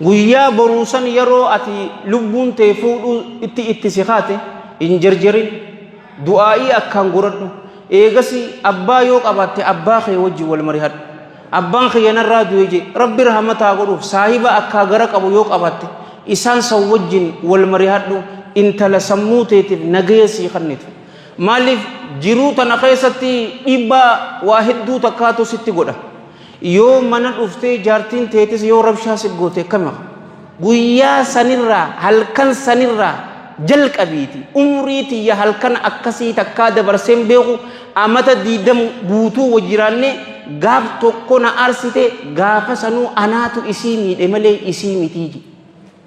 Guyyaa boruu san yeroo ati lubbuun tee fuudhuu itti itti si kaate hin jerjerin. Du'aa'ii akkaan godhadhu. Eegasi abbaa yoo qabaatte abbaa kee wajjin wal marihadhu. Abbaan kiyya narraa du'e je Rabbi rahmata haa godhuuf saahiba akkaa gara qabu yoo qabaatte isaan san wajjin wal marihadhu intala sammuu teetiif nagaya sii kannitu. Maaliif jiruu tana keessatti dhiibbaa waa hedduu takkaatu sitti godha. Yoo mana dhuftee jaartiin teetis yoo rabshaa si goote akkami? Guyyaa sanirraa halkan sanirraa jalqabiiti umrii tiyya halkan akkasii takkaa dabarseen beeku amata diidam guutuu wajjiraannee gaaf tokko na aarsite gaafa sanuu anaatu isii miidhe malee isii mitii jedhe.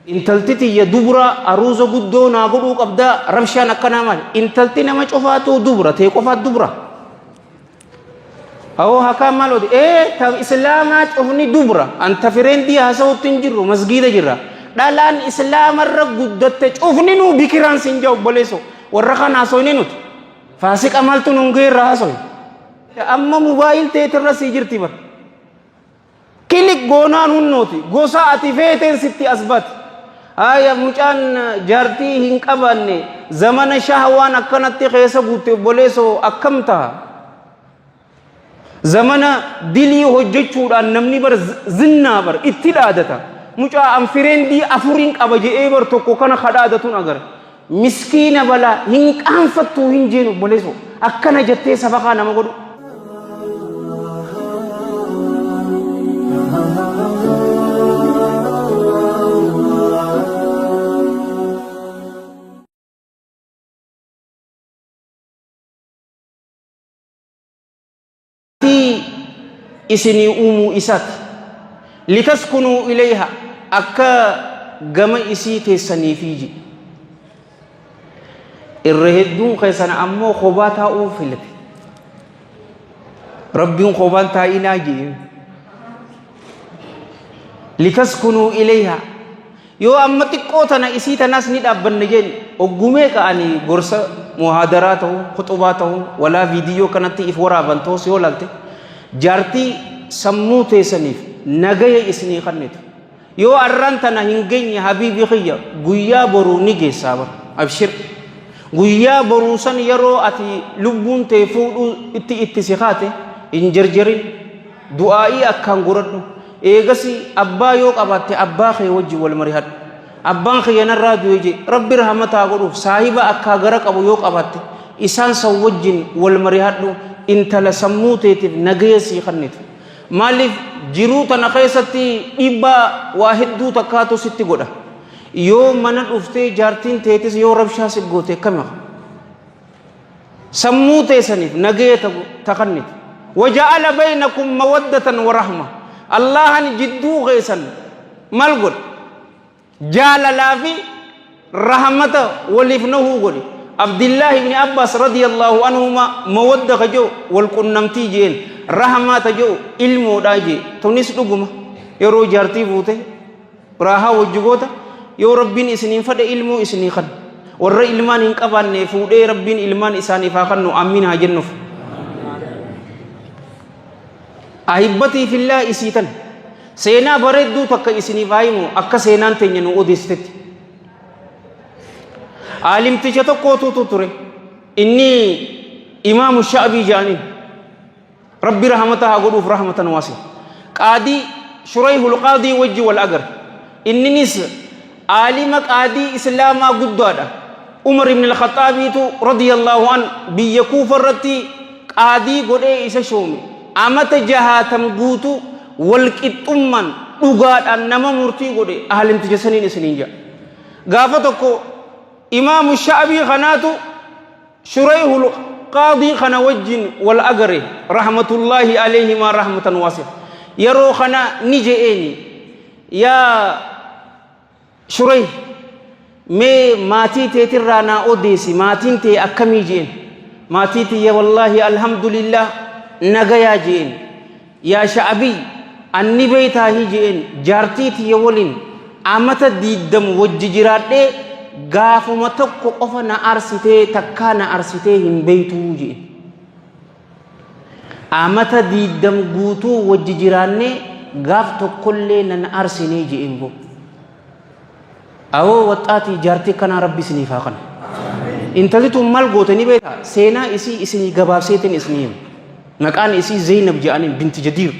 Intalti tiyya dubra aruuza guddoo naa godhuu qabdaa rabshaan akkanaa maali? Intalti nama cufaatuu dubra tee qofaat dubra. Awoo hakaan maal odi? Ee ta islaamaa cufni dubra. An ta fireendii haasa'utti hin jirru masgiida jirra. Dhalaan islaamarra guddatte cufni nuu bikiraan sin jaa obboleesso. Warra kan haasoyne nuti. Faasiqa maaltu nun ga'e irraa haasoyne. Amma mobaayil teetirra sii jirti bar. Kilik goonaan hunnooti. Gosa ati feeteen sitti as bati. Haaya mucaan jaartii hin qabaanne zamana shahwaan akkanatti keessa guutte obboleessoo akkam taha? Zamana dilii hojjechuudhaan namni bar zinnaa bar itti dhaadata. Mucaa an fireendii afuriin qaba je'ee bar tokko kana ka dhaadatun agara. Miskiina balaa hin qaanfattuu hin jeenu obboleessoo akkana jettee safakaa nama godhu. Fi isinii uumuu isaati. Litaskunuu ilayha akka gama isii teessaniifii jedhe. Irra hedduun keessan ammoo kophaa taa'uu filate. Rabbiin kophaan taa'inaa jedheen. Litaskunuu ilayha Yoo amma xiqqoo tana isii tanaas ni dhaabbanna jeen ogguu meeqa ani gorsa muhaadaraa ta'u khuxubaa ta'u walaa viidiyoo kanatti if waraaban ta'us yoo laalte jaartii sammuu teessaniif nagaya isinii kannitu. Yoo arraan tana hin geenye habiibii kiyya guyyaa boruu ni geessaa bar abshir. Guyyaa boruu san yeroo ati lubbuun tee fuudhuu itti itti si kaate hin jerjerin du'aa'ii akkaan godhadhu. Eegasi abbaa yoo qabaatte abbaa kee wajjin wal marihadhu. Abbaan kiyya narraa du'e je Rabbi rahmata haa godhuuf saahiba akkaa gara qabu yoo qabaatte isaan san wajjin wal marihadhu intala sammuu teetiif nagaya sii kannitu. Maaliif jiruu tana keessatti dhiibbaa waa hedduu takkaatu sitti godha. Yoo mana dhuftee jaartiin teetis yoo rabshaa si goote akkami? Sammuu teessaniif nagaya ta kannite. Waja'ala baynakum mawaddatan wa rahma. Allahan jidduu keessan maal godhe? Jaalalaa fi rahmata waliif nahuu godhe. Abdillaahi ibni Abbaas radiyallahu anhuma mawadda ka jedhu wal qunnamtii jeen rahmaa ta jedhu ilmoodhaa jee tunis dhuguma yeroo jaartii fuute Raahaa wajji goota yoo Rabbiin isiniin fadhe ilmoo isinii kanna. Warra ilmaan hin qabaanne fuudhee Rabbiin ilmaan isaaniif haa kannu amiin haa jennuuf. Ahibbatii fillaa isii tan seenaa bareedduu takka isiniif haa himu akka seenaan teenya nu odeessitetti. Aalimticha tokkootu ture inni imaamu sha'abii jedhaniin. Rabbi rahmata haa godhuuf rahmatan waasi'a. Qaadii Shurayhul Qaadii wajji wal agare. Inninis aalima qaadii Islaamaa guddaadha. Umar ibn al-Khaxaabiitu radiyallahu an biyya Kuufa irratti qaadii godhee isa shoome. Amata jahaatam guutuu wal qixxummaan dhugaadhaan nama murtii godhe aalimticha saniin isiniin jedha. Gaafa tokko Imaamu Sha'abii kanaatu Shurayhul qaadii kana wajjin wal agare rahmatullaahi alayhimaa rahmatan waasi'a. Yeroo kana ni je'eeni yaa Shurayh mee maatii teetirraa naa odeessi maatiin tee akkamii je'een. Maatii tiyya wallaahi alhamdulillah nagayaa je'een. Yaa Sha'abiy an ni beeytaahi je'een jaartii tiyya waliin amata diiddam wajji jiraadhee gaafuma tokko qofa na aarsitee takkaa na aarsitee hin beeytuu je'en. Amata diiddam guutuu wajji jiraannee gaaf tokkollee nan aarsinee je'een boo. Awoo waxxaatii jaartii kanaa rabbi isiniif haa kanu. Intalli tun maal goote ni beektaa? Seenaa isii isinii gabaabseetiin isinii hima. Maqaan isii Zeynab jedhaniin binti Jadiir.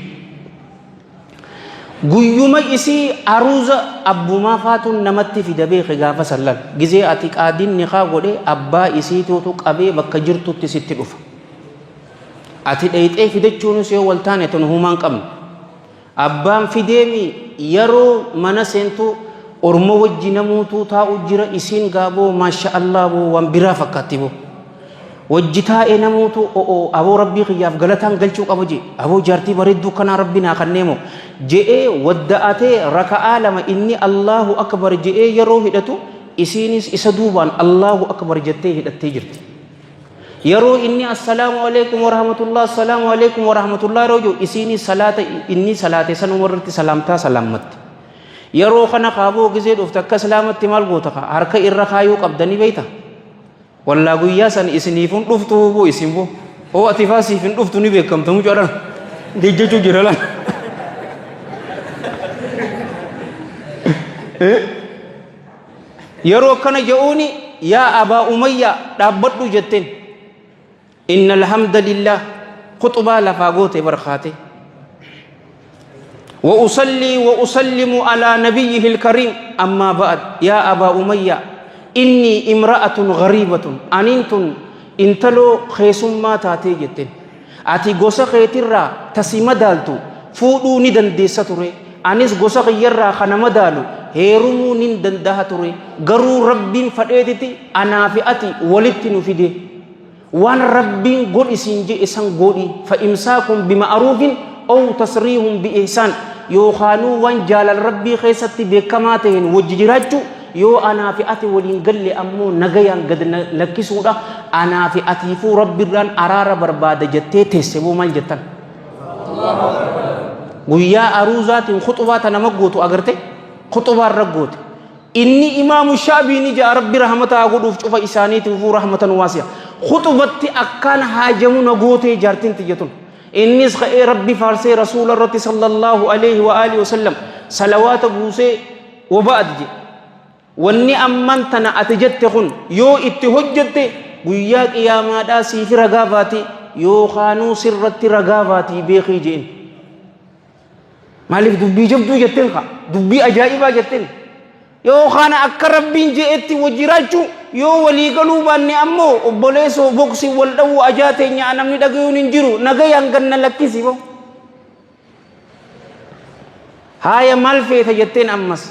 Guyyuma isii aruuza abbumaa faatuun namatti fida beeke gaafa san lal. Gizee ati qaadiin nikaa godhe abbaa isiituutu qabee bakka jirtutti sitti dhufa. Ati dheyxee fidachuunis yoo wal taane tun humaan qabnu. Abbaan fideemi yaroo mana seentu orma wajji namuutuu taa'u jira isiin gaaboo maasha Allah boo waan biraa fakkaatti boo. Wajji taa'e namuutu o'oo aboo rabbii kiyyaaf galataan galchuu qaba jee aboo jaartii bareedduu kanaa rabbi naa kannee moo je'ee wadda'atee raka'aa lama inni Allahu akbar je'ee yeroo hidhatu isiinis isa duubaan Allahu akbar jettee hidhattee jirti. Yeroo inni assalaamu alaikum warahmatullah assalaamu alaikum warahmatullah yeroo jiru isiinis salaata inni salaate sanuma irratti salaamtaa salaammatti. Yeroo kana kaaboo gizee dhufte akka islaamatti maal goota harka irra kaayuu qabdanii beektaa? Wallaa guyyaa san isiniif hin dhuftu boo isin boo. Oo ati faa siif hin dhuftu ni beekamta mucaadhaan. Jejjechuu jira lan. Yeroo akkana je'uuni yaa abaa umayyaa dhaabbadhu jetteen. Inna alhamdulillah khuxubaa lafaa goote barkaate. وأصلي وأسلم على نبيه الكريم أما بعد يا أبا أمية إني امرأة غريبة أننت انتلو خيسم ما تاتي جتن أتي غوسا خيترا تسي مدالتو فودو ندن دي ستري أنيس غوسا خيرا خنا مدالو هيرمو نندن ده تري غرو ربين فديتتي أنا في أتي ولدت نفيدي Waan Rabbiin godhi siin je'e san godhi. Fa'imsaakun bima'aruufin ow tasriihun bi'ihsaan. Yookaanuu waan jaalala Rabbii keessatti beekamaa ta'een wajji jiraachuu, yoo anaa fi ati waliin galle ammoo nagayaan gad na lakkisuudha. Anaa fi atiifuu Rabbirraan araara barbaada jettee teesse boo maal jettan? Guyyaa aruuzaatiin khuxubaa tana nama gootu agarte? Khuxubaa irra goote. Inni imaamu shaabii ni ja'a rabbi rahmata haa godhuuf cufa isaaniitiifuu rahmatan waasi'a. Khuxubatti akkaan haajamu na gootee jaartiin tiyya tun. Innis ka'ee rabbi faarsee rasuula irratti sallallahu alaihi wa alihi wasallam salawaata buusee waba'ad jedhe. Wanni amman tana ati jette kun yoo itti hojjette guyyaa qiyaamaadhaa siifi ragaa baati yookaanuu sirratti ragaa baatii beekii je'in. Maaliif dubbii jabduu jetteen kaa dubbii ajaa'ibaa jetteen yookaan akka rabbiin je'etti wajji jiraachuu yoo walii galuu baanne ammoo obboleessoo boksi wal dhawuu ajaa teenya namni dhagayuun hin jiru nagayaan ganna lakkisi boo. Haaya maal feeta jetteen ammas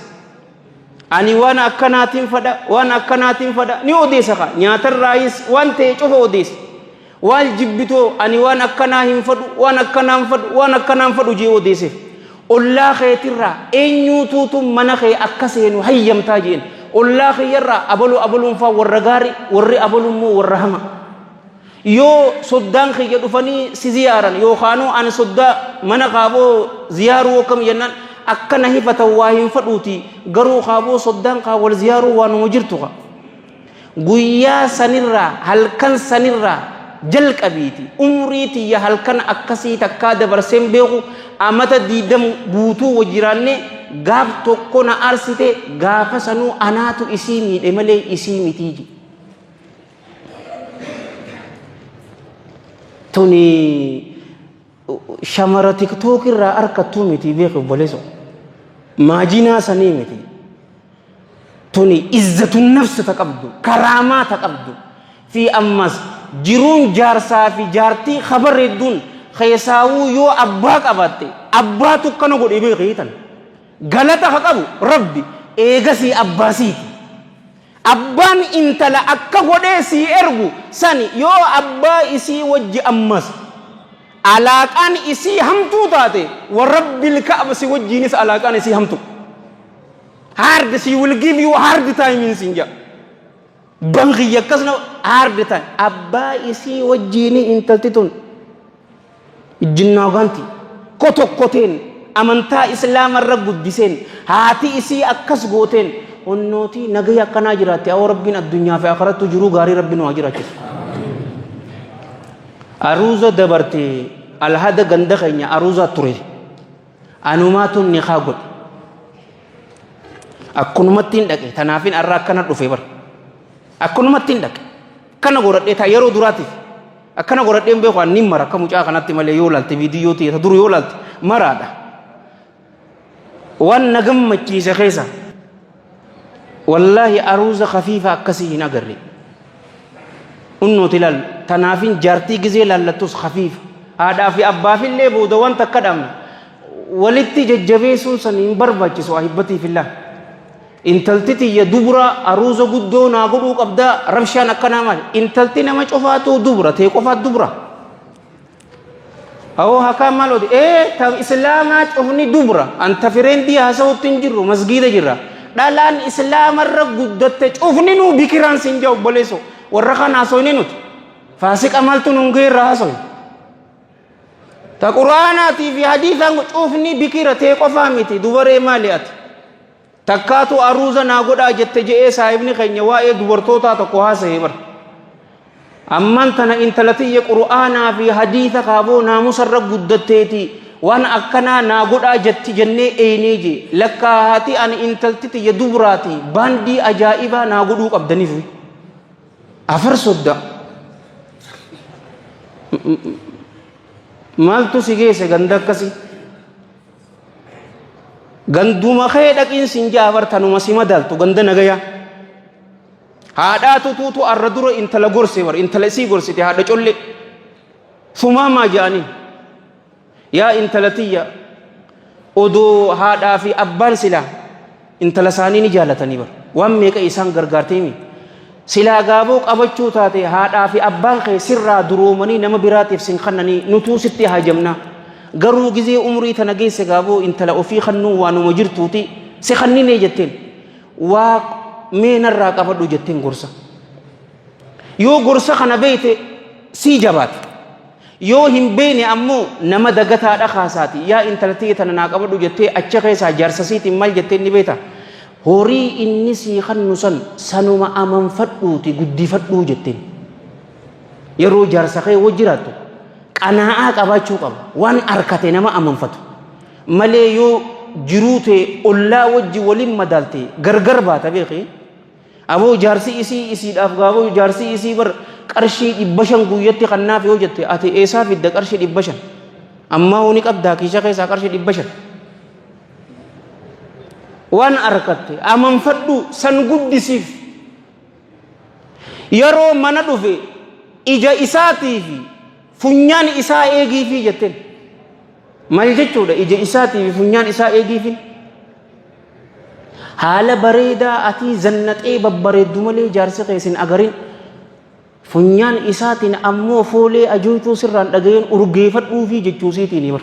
ani waan akkanaatiin fadha waan akkanaatiin fadha ni odeessa kaa nyaatarraayis waan ta'e cufa odeessa. Waal jibbitoo ani waan akkanaa hin fadhu, waan akkanaa hin fadhu, waan akkanaa hin fadhu jee odeeseef. Ollaa keetirraa eenyuutuutu mana kee akka seenu hayyamtaa jeen. Ollaa kiyyarraa abalu abaluun faa warra gaari, warri abalu immoo warra hama. Yoo soddaan kiyya dhufanii si ziyaaran yookaanuu ani soddaa mana kaaboo ziyaaruu akkam jennaan akka na hifatan waa hin fadhuuti garuu kaaboo soddaan kaa wal ziyaaruu waanuma jirtu kaa. Guyyaa sanirraa, halkan sanirraa jalqabiiti umrii tiyya halkan akkasii takkaa dabarsee hin beeku, amata 20 guutuu wajji jiraannee gaaf tokko na aarsite, gaafa sanuu anaatu isii miidhe malee isii mitii jedhe. Tuni shamara tiktook irraa arkattuu miti beeki obboleeso. Maajinaa sanii miti. Tuni izzatun nafsi ta qabdu, karaamaa ta qabdu, fi ammas jiruun jaarsaa fi jaartii ka bareedduun keessaawuu yoo abbaa qabaatte abbaatu akkana godhe beeki tan. Galata ka qabu Rabbi eegasii abbaa siiti. Abbaan intala akka godhee sii ergu sani yoo abbaa isii wajji ammas alaaqaan isii hamtuu taate wa rabbil ka'ba si wajjiinis alaaqaan isii hamtu. Hard she will give you hard time in sin jedha. Ban kiyya akkas na hard time. Abbaa isii wajjiini intalti tun ijjinnaa gaanti kotokkoteen amantaa islaama irra guddiseen haati isii akkas gooteen onnootii nagaya akkanaa jiraatte awoo rabbiin addunyaa fi akhirattu jiruu gaarii rabbi nu haa jiraachisu. Aruuza dabarte alhada ganda keenya aruuzaa ture. Anumaatu nikaa godhe. Akkanumatti hin dhaqe. Tanaafin arra akkana dhufe bar. Akkanumatti hin dhaqe. Akkana godhadhee taa yeroo duraatiif. Akkana godhadhee hin beeku annin mara akka mucaa kanatti malee yoo laalte viidiyoo ta'e ta dur yoo laalte maraadha. Waan na gammachiise keessa wallaahi aruuza kafiifa akkasii hin agarre. Unnooti laal tanaafin jaartii gizee laallattus kafiifa. Haadhaa fi abbaafillee booda waan takka dhaabna. Walitti jajjabeessuun san hin barbaachisu ahibbatii fillah. Intalti tiyya dubra aruuza guddoo naa godhuu qabdaa rabshaan akkanaa maali? Intalti nama cufaatuu dubra tee qofaat dubra. Awoo hakaan maal odi? Ee ta islaamaa cufni dubra an ta fireendii haasa'utti hin jirru masgiida jirra. Dhalaan islaamarra guddatte cufni nuu bikiraan siin jaa obboleesso warra kaan haasoyne nuti. Faasiqa maaltu nun ga'e irraa haasoyne. Ta quraanaatii fi hadiisaan cufni bikira tee qofaa miti dubaree maali ati? Takkaatu aruuza naa godhaa jette je'ee saahibni keenya waa'ee dubartootaa tokko haasahe bar. Ammaan tana intala tiyya qur'aanaa fi hadiisa kaaboo naamusarra guddatteeti waan akkanaa naa godhaa jetti jennee eeynee jee. Lakkaa haati ani intalti tiyya dubraati baandii ajaa'ibaa naa godhuu qabdaniif. Afar sodda. Maaltu si geesse ganda akkasii? Ganduma kee dhaqiin sin ja'a bar tanuma si madaaltu ganda nagayaa. Haadhaa tutuutu arra dura intala gorse bar intala isii gorsite haadha collee. Sumaamaa ja'anii. Yaa intala tiyya odoo haadhaa fi abbaan silaa Intala isaanii ni jaalatanii bar. Waan meeqa isaan gargaarteemi. Silaa gaaboo qabachuu taate haadhaa fi abbaan kee sirraa duroomanii nama biraatiif sin kannanii nutuu sitti haajamnaa. Garuu gizee umrii tana geesse gaaboo intala ofii kannuu waanuma jirtuuti si kanninee jetteen. Waa mee narraa qabadhu jetteen gorsa. Yoo gorsa kana beekte sii jabaata. Yoo hin beekne ammoo nama dagataadha kaasaati. Yaa intala tiyya tana naa qabadhu jettee achi keessaa jaarsa siitiin maal jettee inni beekta? Horii inni sii kannu san sanuma amanfadhuuti guddifadhuu jetteen. Yeroo jaarsa kee wajji jiraattu qanaa'aa qabaachuu qaba. Waan arkate nama amanfatu. Malee yoo jiruu tee ollaa wajji waliin madaalte gargar baata beeki. Aboo jaarsi isii isiidhaaf gaaboo jaarsi isii bar qarshii 500 guyyatti kannaaf yoo jette ati eessaa fidda qarshii 500 ammaa hoo ni qabdaa kiisha keessaa qarshii 500 waan arkatte amanfadhu san guddisiif yeroo mana dhufe ija isaatii fi funyaan isaa eegiifii jetteen maal jechuudha ija isaatii fi funyaan isaa eegiifin Haala bareedaa atii zannaxee babbareeddu malee jaarsi kee sin agarin. Funyaan isaatiin ammoo foolee ajooytuu sirraan dhagayeen urgeeffadhuufii jechuusiitiin bar.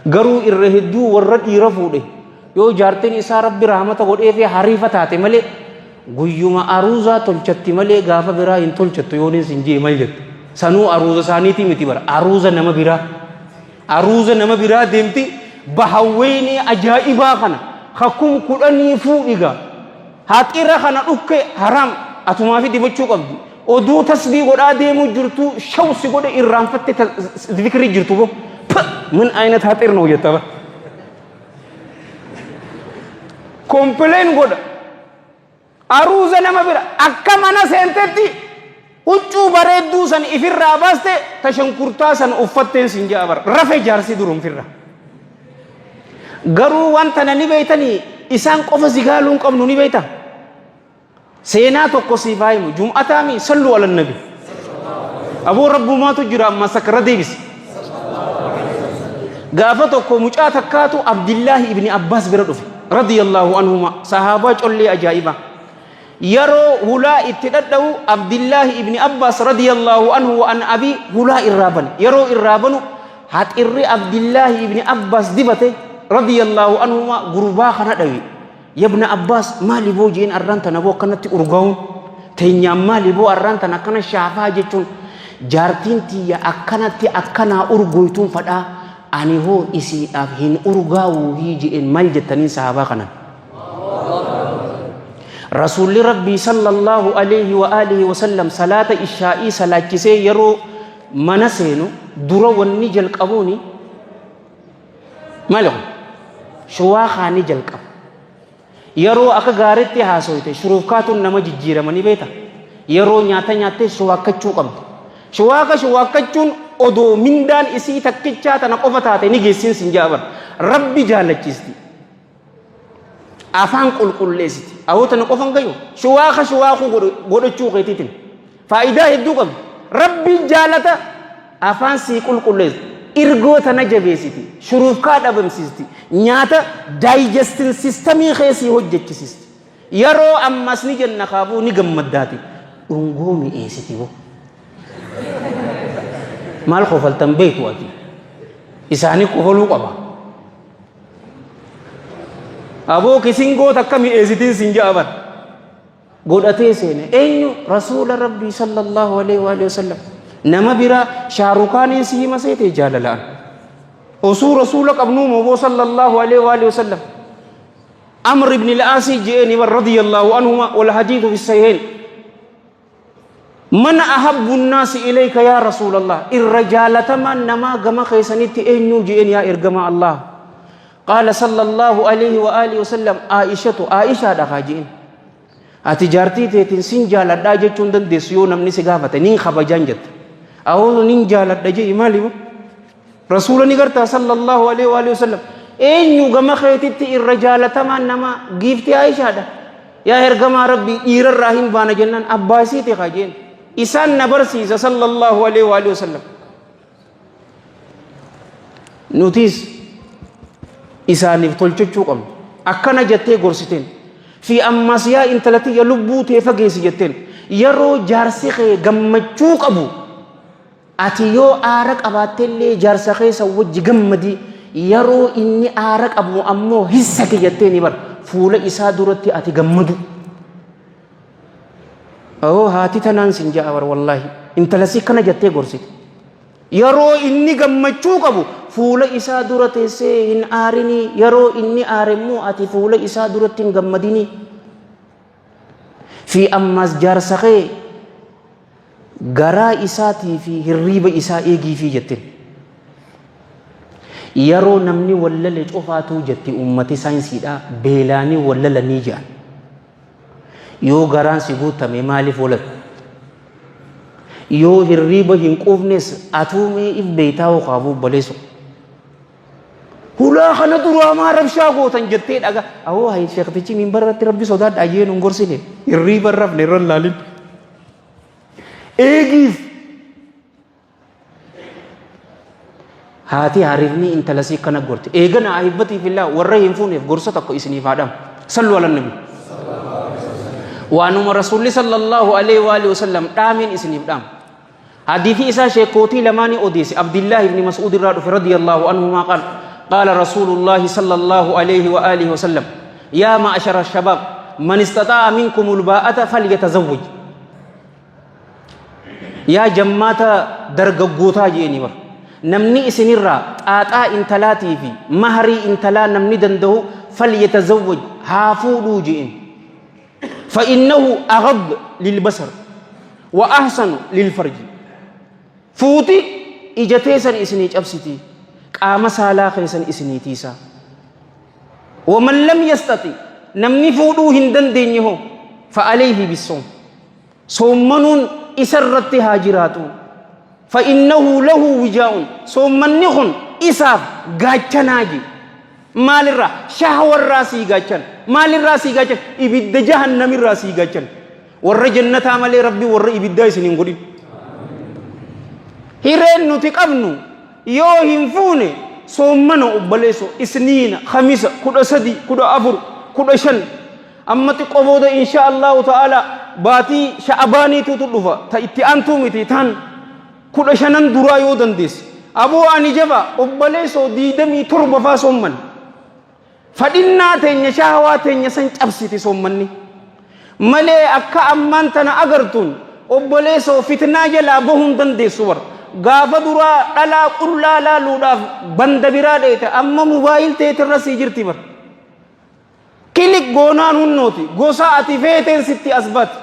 Garuu irra hedduu warra dhiira fuudhe yoo jaartiin isaa rabbi rahmata godhee fi hariifa taate malee guyyuma aruuzaa tolchatti malee gaafa biraa hin tolchattu yooniin sin jee mal jette. Sanuu aruuza isaaniitii miti bara aruuza nama biraa. Aruuza nama biraa deemti bahawweynii ajaa'ibaa kana ka 10,000 fuudhiga haxira kana dhukke haraam atumaafi dibachuu qabdi oduu tasbii godhaa deemuu jirtu shaw si godhe irraanfatte zikrii jirtu bo min aynat haxir noo jetta ba kompileen godha Aruuza nama bira akka mana seentetti huccuu bareedduu san ifirraa baaste ta shankurtaa san uffatteen sin ja'a bara rafe jaarsi durum firra. Garuu waan tana ni beeytanii isaan qofa si gaaluu hin qabnu ni beeyta. Seenaa tokko siif haa himu jum'ataami sallu ala nabi. Aboo rabbumaatu jira amma sakra deebisi. Gaafa tokko mucaa takkaatu Abdillaahi ibni Abbaas bira dhufe. Radiyallaahu anhuma sahaabaa collee ajaa'ibaa. Yeroo hulaa itti dhadha'u Abdillaahi ibni Abbaas radiyallaahu anhu wa an abii hulaa irraa bane. Yeroo irraa banu haxirri Abdillaahi ibni Abbaas dibate radiyallaahu anhuma gurbaa kana dhawe. Yabna Abbaas maali boo jeen arraan tana boo akkanatti urgaa'uun teenyaan maali boo arraan tana akkana shaafaa jechuun jaartiin tiyya akkanatti akkanaa urgooytuun fadhaa ani hoo isiidhaaf hin urgaa'uuhii je'een maal jettaniin sahaabaa kanaan. Rasuulli Rabbii sallallahu alaihi wa alihi wa sallam salaata ishaa'ii salaachisee yeroo mana seenu dura wanni jalqabuuni maali kun shuwaa kaanii jalqaba. Yeroo akka gaaritti haasoyte shuruufkaatuun nama jijjiirama ni beekta. Yeroo nyaata nyaattee shuwaakkachuu qabda. Shuwaaka shuwaakkachuun odoo mindaan isii takkichaa tana qofa taate ni geessin sin ja'a bar. Rabbi jaalachiisti. Afaan qulqulleessiti. Awoo tana qofa hin gayu. Shuwaaka shuwaakuu godhachuu keetiitiin. Faayidaa hedduu qabdi. Rabbi jaalata afaan sii qulqulleessa. Irgoo tana jabeessiti. Shuruufkaa dhabamsiisti. Nyaata daayijestin sistamii kee sii hojjechisiisti. Yeroo ammas ni jenna kaabuu ni gammaddaati. Dhungoo mi'eessiti boo. Maal kofaltan beektu ati? Isaanii kofaluu qaba. Aboo kisingoo takka mi'eessitiin sin ja'a bar. Godhatee seene. Eenyu? Rasuula Rabbii sallallahu alaihi wa sallam. Nama biraa shaarukaaniin si hima seete jaalalaan. Osuu rasuula qabnuu moo sallallahu alaihi wa sallam. Amr ibn al-Aasi je'een bar radiyallahu anhuma wal hadiithu fi sahihain. Man ahabbu nnaasi ilayka yaa Rasuulallah irra jaalatamaan namaa gama keessanitti eenyuu je'een yaa ergamaa Allah. Qaala sallallahu alayhi wa alihi wa sallam Aishatu Aishaadha kaa je'een. Ati jaartii teetiin sin jaaladhaa jechuun dandeessu yoo namni si gaafate nin kabajaan jetta. Awoo nin jaaladha je'i maali? Rasuula ni gartaa sallallahu alaihi wa alihi wasallam. Eenyu gama keetitti irra jaalatamaan namaa giiftii Aishaadha. Yaa ergamaa Rabbii dhiirarraa hin baana jennaan abbaa isiiti kaa jeen. Isaan na barsiisa sallallahu alaihi wa alihi wasallam. Nutis isaaniif tolchachuu qabna. Akkana jettee gorsiteen. Fi ammas yaa intala tiyya lubbuu tee fageessi jetteen. Yeroo jaarsi kee gammachuu qabu Ati yoo aara qabaattellee jaarsa kee san wajji gammadi, yeroo inni aara qabu ammoo hissaki jetteeni bar fuula isaa duratti ati gammadu. Oo haati tanaan sin ja'a bar wallaahi intala si kana jettee gorsite. Yeroo inni gammachuu qabu fuula isaa dura teessee hin aarinii yeroo inni aare immoo ati fuula isaa duratti hin gammadinii. Fi ammaas jaarsa kee garaa isaatii fi hirriiba isaa eegiifii jetteen. Yeroo namni wallale cufaatuu jetti ummati saayinsiidhaa beelaanii wallalanii jedhan. Yoo garaan si guutame maaliif walalu? Yoo hirriiba hin quufnes atuu mee if beeytaa hoo kaabuu obboleessoo. Hulaa kana duraa maa rabshaa gootan jettee dhaga. Awoo hayi sheektichi minbar irratti rabbi sodaadha ayyee nun gorsine. Hirriiba hin rafne irra hin laalin. Eegiif. Haati harifni intala sii kana gorte. Eegana ahibbatii fillaa warra hin fuuneef gorsa tokko isiniif haa dhamu. Sallu ala nabi. Waanuma rasuulli sallallahu alaihi wa alihi wasallam dhaameen isiniif dhaama. Hadiisi isaa sheekootii lamaanii odeesse Abdillaah ibni Mas'uud irraa dhufe radiyallahu anhumaa qaal qaala rasuulullaahi sallallahu alayhi wa aalihi wasallam yaa ma'ashara shabaab man istaxaa'a minkumul baa'ata falyatazawwaj yaa jammaata dargaggootaa jeeni bar namni isinirraa xaaxaa intalaatii fi maharii intalaa namni danda'u falyatazawwaj haa fuudhuu jeen فإنه أغض للبصر وأحسن للفرج fuuti ija teessan isinii cabsiti qaama saalaa keessan isinii tiisa ومن لم يستطع namni fuudhuu hin dandeenye hoo فعليه بالصوم soommanuun isarratti haa jiraatu فإنه له وجاء soommanni kun isaaf gaachanaa je Maalirraa? Shahwarraa sii gaachana. Maalirraa sii gaachana? Ibidda jahannamirraa sii gaachana. Warra jannataa malee Rabbi warra ibiddaa isin hin godhin. Hireen nuti qabnu yoo hin fuune soommana obboleessoo isniina, kamisa, 13, 14, 15 amma xiqqoo booda insha Allahu ta'ala baatii sha'abaaniitutu dhufa ta itti aantuu miti tan 15n duraa yoo dandeesse. Aboo ani jaba obboleessoo 27 faa soomman. Fadhinnaa teenya shahawaa teenya san cabsiti soommanni. Malee akka ammaan tana agartuun obboleessoo fitnaa jalaa bahuun dandeessu bar. Gaafa duraa dhalaa qullaa laaluudhaaf banda biraa dheete amma mubaayil teetirra sii jirti bar. Kilik goonaan hunnooti. Gosa ati feeteen sitti as baati.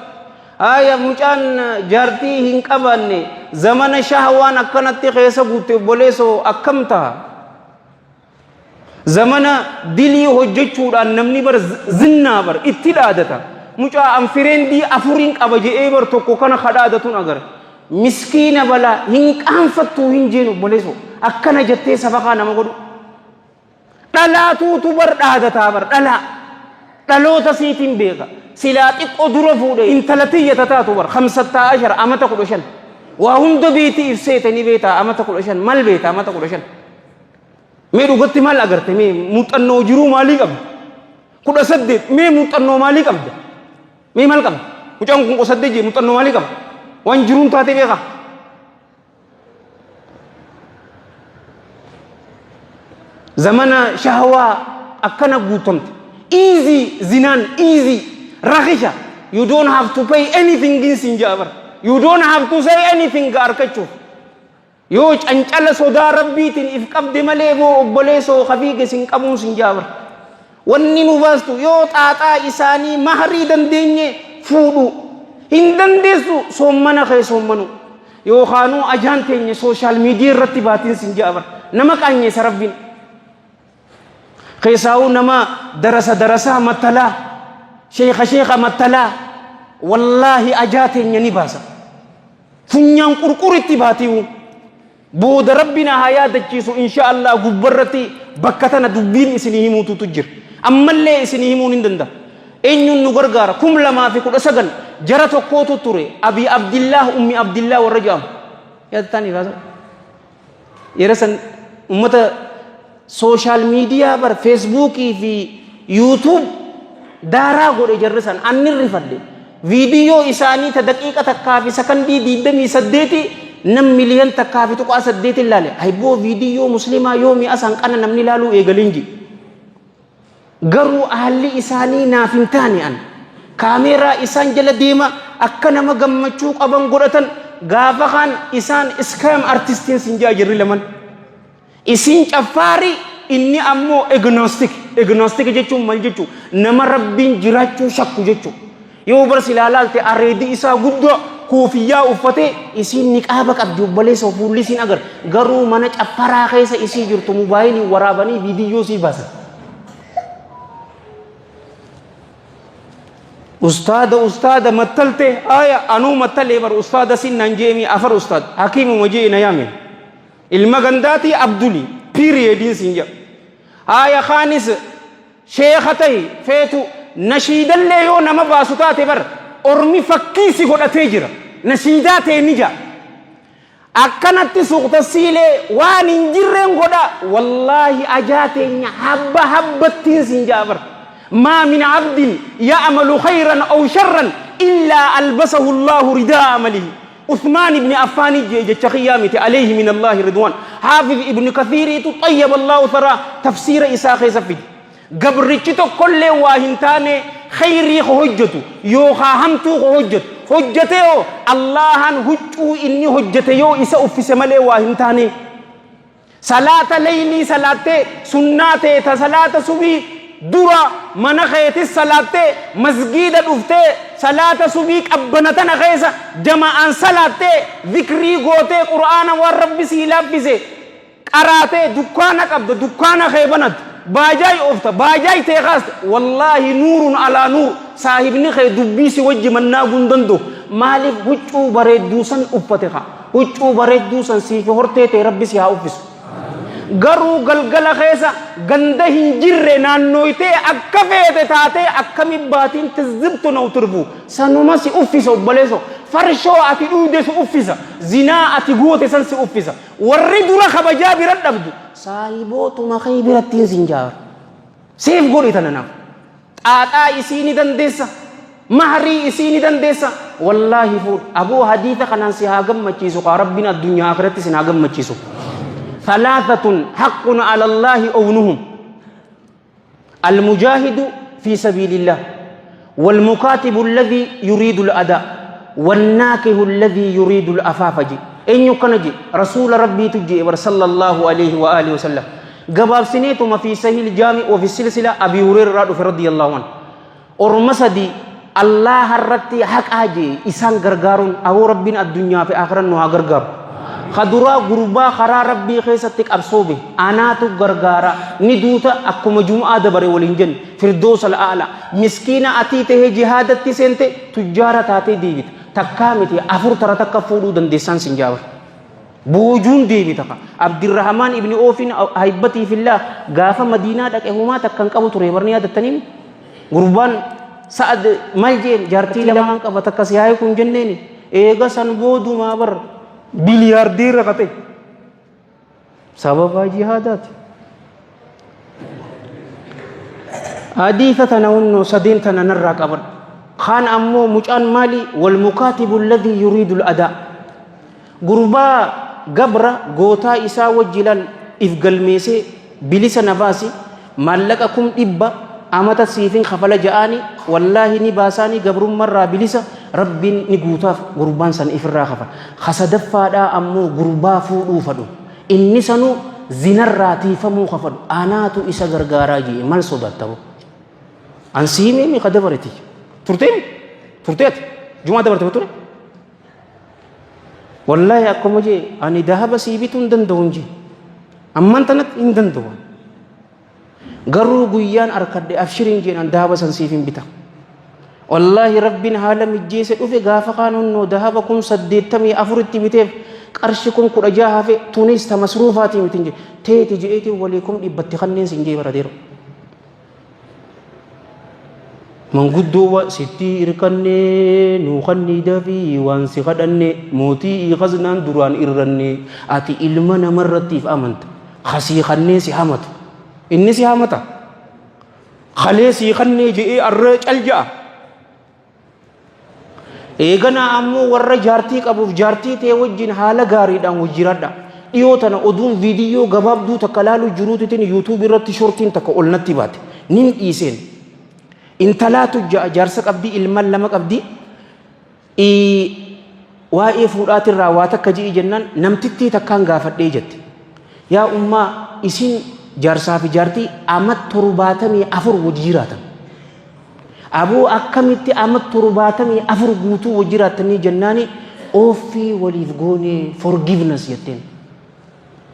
Haaya mucaan jaartii hin qabaanne zamana shahwaan akkanatti keessa guutte obboleessoo akkam taha? Zamana dilii hojjechuudhaan namni bar zinnaa bar itti dhaadata. Mucaa an fireendii afuriin qaba je'ee bar tokko kana ka dhaadatun agara. Miskiina balaa hin qaanfattuu hin jeen obboleessoo. Akkana jettee safakaa nama godhu. Dhalaatuutu bar dhaadataa bar dhalaa. Dhaloota siitiin beeka. Silaa xiqqoo dura fuudhe intala tiyya tataatu bar kamsattaa ashara amata 15. Waa hunda beetii ibseete ni beetaa amata 15 mal beeta amata 15. Mee dhugatti maal agarte mee muuxannoo jiruu maalii qabda? 18 mee muuxannoo maalii qabda? Mee maal qabda? Mucaan kun 18 jee muuxannoo maalii qaba? Waan jiruun taatee beekaa? Zamana shahawaa akkana guutamte. Easy zinaan easy rakisha. You don't have to pay anything in sin ja'a bara. You don't have to say anything arkachuuf. Yoo cancala sodaa Rabbiitiin if qabde malee boo obboleessoo ka fiige sin qabuun sin ja'a bara. Wanni nu baastu yoo xaaxaa isaanii mahrii dandeenye fuudhu. Hin dandeessu soommana kee soommanu. Yookaanuu ajaan teenye sooshaal miidiyaa irratti baatiin sin ja'a bara. Nama qaanyeessa Rabbiin. Keessaawuu nama darasa darasaa mattalaa sheekha sheekha mattalaa wallaahi ajaa teenya ni baasa. Funyaan qurquritti baatiiwu. Booda Rabbi na haa yaadachiisu insha Allah gubbarratti bakka tana dubbiin isinii himuututu jira. Ammallee isinii himuun hin danda'a. Eenyuun nu gargaara? 2019 jara tokkootu ture. Abii Abdillaah Ummi Abdillaah warra jedhamu. Yaadattaanii baasa. Yeroo san ummata sooshaal miidiyaa bar feesbuukii fi yuutuub daaraa godhe jarri san anni rifadhe. Viidiyoo isaanii ta daqiiqa takkaa fi sakandii 28 nam miliyan 1.8 ilaale. Hayboo viidiyoo muslimaa yoomii asan qana namni ilaaluu eegaleen jedhe. Garuu haalli isaanii naaf hin taane an. Kaameeraa isaan jala deema akka nama gammachuu qaban godhatan gaafa kaan isaan iskaam artistiin sin jaa jirri laman. Isiin caffaari inni ammoo agnostic. Agnostic jechuun maal jechuu? Nama Rabbiin jiraachuu shakku jechuu. Yoo bar silaa laalte areedi isaa guddaa koofiyyaa uffatee isiin niqaaba qabdi obboleessa fuulli isiin agar garuu mana caffaraa keessa isii jirtu mobaayiliin waraabanii viidiyyoo sii baasan. Ustaada ustaada mattalte aya anuu mattalee bar ustaada sin naan jeemi afar ustaad hakiimuma jee na yaame ilma gandaatii abduli piiriyeediin sin jedha aya kaanis Sheekha tahi feetu nashiidallee yoo nama baasu taate bar ormi fakkii si godhatee jira. Nashiidaa tee ni ja'a. Akkanatti suuqtassiilee waan hin jirreen godha. Wallaahi ajaa teenya habba habbattiin siin ja'a bar. Maa min abdin ya'malu khayran aw sharran illaa albasahu Allahu ridaa amalihi. Uthmaan ibn Affaani jee jecha kiyyaa miti alayhi min Allaahi ridwaan. Haafiz ibn Kathiiriitu xayyaba Allaahu tharaa tafsiira isaa keessa fide. Gabrichi tokkollee waa hin taane khayrii ka hojjatu yookaa hamtuu ka hojjatu hojjatee hoo Allaahaan huccuu inni hojjate yoo isa uffise malee waa hin taane. Salaata leeylii salaattee sunnaa tee ta salaata subii dura mana keetis salaattee masgiida dhuftee salaata subii qabbana tana keessa jama'aan salaattee zikrii gootee qur'aana waan rabbi sii laaffise qaraatee dukkaana qabda dukkaana kee banatte baajaay oofta baajaay tee kaaste wallaahi nuurun alaa nuur saahibni kee dubbii si wajji mannaaguu hin danda'u maaliif huccuu bareedduu san uffate kaa Huccuu bareedduu san siifi hortee tee rabbi si haa uffisu. Garuu galgala keessa ganda hin jirre naannooytee akka feete taatee akkami baatiin tizibtu now tirfu sanuma si uffisa obboleeso farshoo ati dhuyde si uffisa zinaa ati goote san si uffisa warri dura kabajaa bira dhabdu saahibootuma kee birattiin sin jaara seef godhi tana naaf Xaaxaa isii ni dandeessa. Mahrii isii ni dandeessa. Wallaahi fuudhi. Aboo hadiisa kanaan si haa gammachiisu kaa Rabbiin addunyaa akhiratti sin haa gammachiisu. Thalaatatun haqqun ala Allaahi ownuhum. Almujaahidu fi sabiilillah. Walmukaatibu alladhii yuriidu al-adaa. Wannaakihu alladhii yuriidu al-afaafa je. Eenyu kana je? Rasuula Rabbiitu je bar sallallahu alayhi wa alihi wa sallam. Gabaabsineetuma fi sahiil jaami wa fi silsila Abii Hureera irraa dhufe radiyallahu anhu. Orma sadii Allaaha irratti haqaa jee isaan gargaaruun aboo Rabbiin addunyaa fi akhiran nu haa gargaaru. Ka duraa gurbaa karaa Rabbii keessatti qabsoo bahe anaatu gargaara ni duuta akkuma jum'aa dabare waliin jenne firdoosal a'laa miskiina atii tahee jihaadatti seente tujjaara taatee deebita takkaa miti afur tara takka fuudhuu dandeessaan sin jaabar. Boojuun deebita ka. Abdirrahamaan ibni Oofiin ahibbatii fillah gaafa Madiinaa dhaqe humaa takka hin qabu ture barni yaadattaniin gurbaan Sa'ad maal jeen jaartii lamaan qaba takka si haa hiiku hin jenneeni eega san boodumaa bar biliyaardeerra ka ta'e sababaa jihaadaati. Hadiisa tana hunnoo sadeen tana narraa qabadhu. Kaan ammoo mucaan maali wal mukaatibu alladhii yuriidu al-adaa. Gurbaa gabra gootaa isaa wajji laal if galmeesee bilisa na baasi maallaqa 100,000 amata siifin kafala ja'aani wallaahi ni baasaani gabrummarraa bilisa Rabbiin ni guutaaf gurbaan san ifirraa kafala. Ka sadaffaadhaa ammoo gurbaa fuudhuu fadhu inni sanuu zinarraa tiifamuu ka fadhu anaatu isa gargaaraa je'e mal sodaatta boo. An si himee mi ka dabare tiyya. Turtee mi? Turtee ati? Jumaa dabarte ture? Wallaahi akkuma jee ani dahaba sii bituu hin danda'u hin jee. Ammaan tanatti hin danda'u. Garuu guyyaan arkadhe abshiriin jeen an dahaba san siif hin bita. Wallaahi rabbiin haala mijjeesse dhufe gaafa kaan hunnoo dahaba 84,000tti biteef qarshi 16,000 hafe tunis ta masruufaatii miti hin jee. Teeti je'eetiin walii 100,000tti kanneen sin jee barateeru. Manguddoo sitti irkanne nuu kannii dafii waan si kadhanne mootii kaznaan duraan irranne ati ilma namarrattiif amanta kasii kannee si hamatu inni si hamata kalee sii kannee je'ee arra cal ja'a. Eeganaa ammoo warra jaartii qabuuf jaartii tee wajjin haala gaariidhaan wajji jiraadha. Dhiyoo tana oduun viidiyyoo gabaabduu takka laaluu jiruutitiin yuutuubii irratti shortiin takka ol natti baate. Nin dhiiseen. Intalaatu jaarsa qabdii ilmaan lama qabdii. Waa'ee fuudhaatirraa waa takka ji'i jennaan namtittii takkaan gaafadhee jette. Yaa ummaa isin jaarsaa fi jaartii ama 74 wajji jiraatan. Aboo akkamitti ama 74 guutuu wajji jiraattanii jennaani ooffii waliif goonee forgiveness jetteen.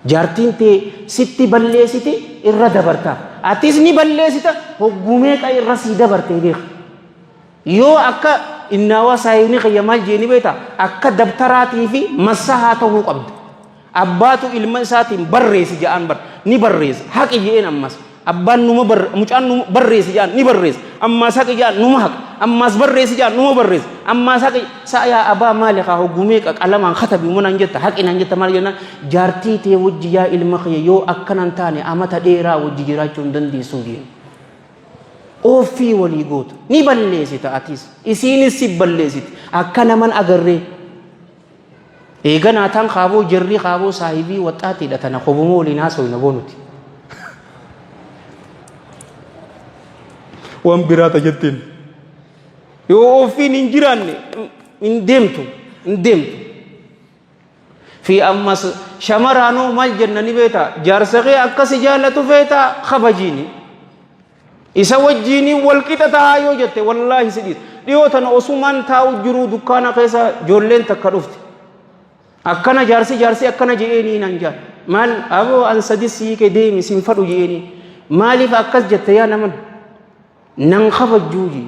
Jaartiin tee sitti balleessiti irra dabartaaf. Atis ni balleessita hogguu meeqa irra sii dabartee beeka. Yoo akka innaawaa saayibni kiyya maal jeeni beekta akka dabtaraatii fi massahaa ta'uu qabda. Abbaatu ilma isaatiin barreessi ja'aan bar ni barreessa haqi je'een ammas abbaan numa bar mucaan numa barreessi ja'aan ni barreessa ammaas haqi ja'aan numa haqa ammaas barreessi ja'aan numa barreessa ammaas haqi sa'a yaa abaa maali kaa hogguu meeqa qalamaan katabi uma naan jetta haqi naan jetta maal jennaan jaartii tee wajji yaa ilma kiyya yoo akkanan taane amata dheeraa wajji jiraachuu hin dandeessuu jeen. Ooffii walii goota ni balleessita atis isiinis si balleessiti akka naman agarree. Eeganaa tan kaaboo jarri kaaboo saahibii waxxaatiidha tana kobuma waliin haasoyna boo nuti. Waan biraa ta jetteen. Yoo ofiin hin jiraanne hin deemtu hin deemtu. Fi ammas shamaraanoo maal jenna ni beektaa jaarsa kee akkasi jaalatu feetaa kabajiini. Isa wajjiiniin wal qixa tahaa yoo jette wallaahi si dhiisa. Dhiyoo tana osumaan taa'u jiruu dukkaana keessa ijoolleen takka dhufte. Akkana jaarsi jaarsi akkana je'eenii naan jaan. Maal aboo an sadi siike deemi sin fadhu je'eenii. Maaliif akkas jette yaa naman? Nan kabajjuu jee.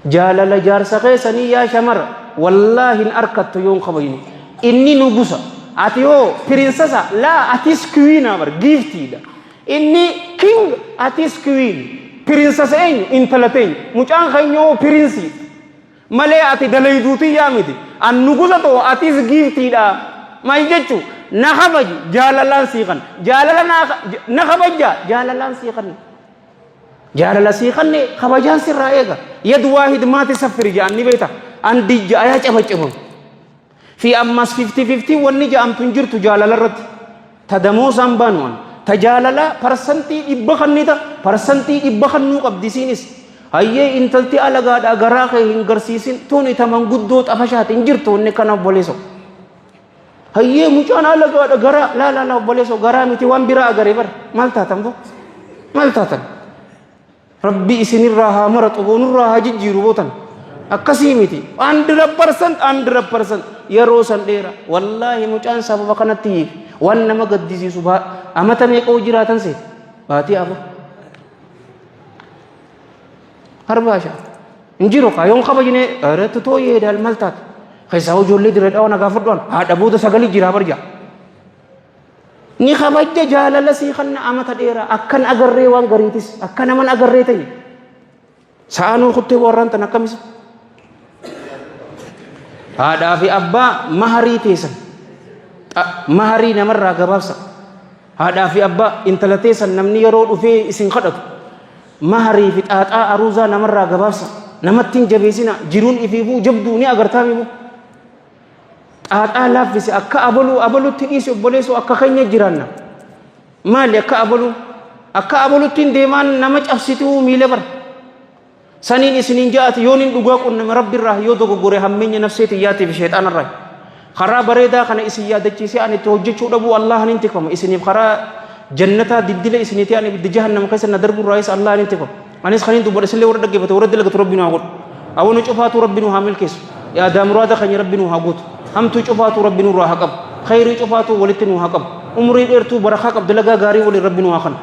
Jaalala jaarsa keessanii yaa shamara wallaahi hin arkattu yoon kabajne. Inni nugusa. Ati hoo pirinsasa laa atis kiwiinaa bar giiftiidha. Inni king atis kiwiin. Pirinsasa eenyu intala teenya. Mucaan keenya hoo pirinsii. Malee ati dalayduu tiyyaa miti. An nugusa too atis giiftiidha. Maal jechu na kabaji jaalalaan sii kan. Jaalala na kabajja jaalalaan sii kan. Jaalala sii kanne kabajaan sirraa eega. Yad waahid maati saffiri ja'an ni beekta. Andi ja'ayaa cabacabamu. Fi ammas 50-50 wanni ja'amtu hin jirtu jaalala irratti. Ta damoosaan baanu an. Ta jaalala 100% kannita 100% kannuu qabdi isiinis. Hayyee intalti alagaadhaa garaa kee hin garsiisin tuni ta manguddoo xafashaati hin jirtu inni kana obboleessoo. Hayyee mucaan alagaadha garaa laa laa laa obboleessoo garaa miti waan biraa agaree bara maal taatan boo maal taatan. Rabbi isinirraa haa maraxu boo nurraa haa jijjiiru bootan. Akkasii miti. 100% 100% yeroo san dheera. Wallaahi mucaan sababa kanatti hiike. Waan nama gaddisiisu amata meeqa hojii jiraatan seete? Baatii 4. Harbaasha. Hin jiru kaa yoon kabajne irratti tooyee daal mal taate. Keessaa ijoollee dirree dhawaa na gaafadhu haadha booda sagalii jira barja. Ni kabajja jaalala sii kanna amata dheeraa akkan agarree waan gariitis akka naman agarree ta'e. Sa'aa nuu kuttee warraan tan akkamisa. Haadhaa fi abbaa maharii teessan. Maharii namarraa gabaabsa. Haadhaa fi abbaa intala teessan namni yeroo dhufee isin kadhatu. Maharii fi xaaxaa aruuzaa namarraa gabaabsa. Namatti hin jabeessina jiruun ifiifuu jabduu ni agartaa mimu. Xaaxaa laaffise akka abaluu abalutti dhiisi obboleessoo akka keenya jiraanna. Maali akka abaluu? Akka abalutti hin deemaan nama cabsituu miila bara. Saniin isiniin ja'ati yoon hin dhugaa qunname rabbi irraa yoo dogoggore hammeenya nafsee tiyyaatii fi sheexaana irraa. Karaa bareedaa kana isin yaadachiisee ani itti hojjechuu dhabuu Allahan hin tikfama. Isiniif karaa jannataa diddila isiniitii ani ibidda jahannam keessa na darbu irraayis Allahan hin tikfama. Anis kanin dubbadhe isinillee warra dhaggeeffate warra dalagatu rabbi nu haa godhu. Awwanu cufaatuu rabbi nu haa milkeessu. Yaadaa muraada keenya rabbi nu haa guutu. Hamtuu cufaatuu rabbi nurraa haa qabu. Khayrii cufaatuu walitti nu haa qabu. Umrii dheertuu barakaa qabdu dalagaa gaarii waliin rabbi nu haa kanu.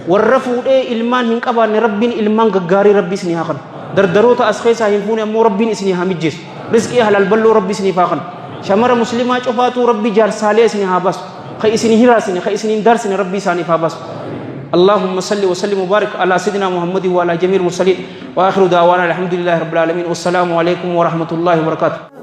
Warra fuudhee ilmaan hin qabaanne rabbiin ilmaan gaggaarii rabbi isinii haa kanu. Dardaroota as keessaa hin fuune ammoo rabbiin isinii haa mijjeessu. Rizqii halaal bal'oo rabbi isiniif haa kanu. Shamara muslimaa cufaatuu rabbi jaarsaalee isinii haa baasu. Ka isin hin hiraasine, ka isin hin daarsine rabbi isaaniif haa baasu. اللهم صل وسلم وبارك على سيدنا محمد وعلى جميع المرسلين واخر دعوانا الحمد لله رب العالمين والسلام عليكم ورحمه الله وبركاته.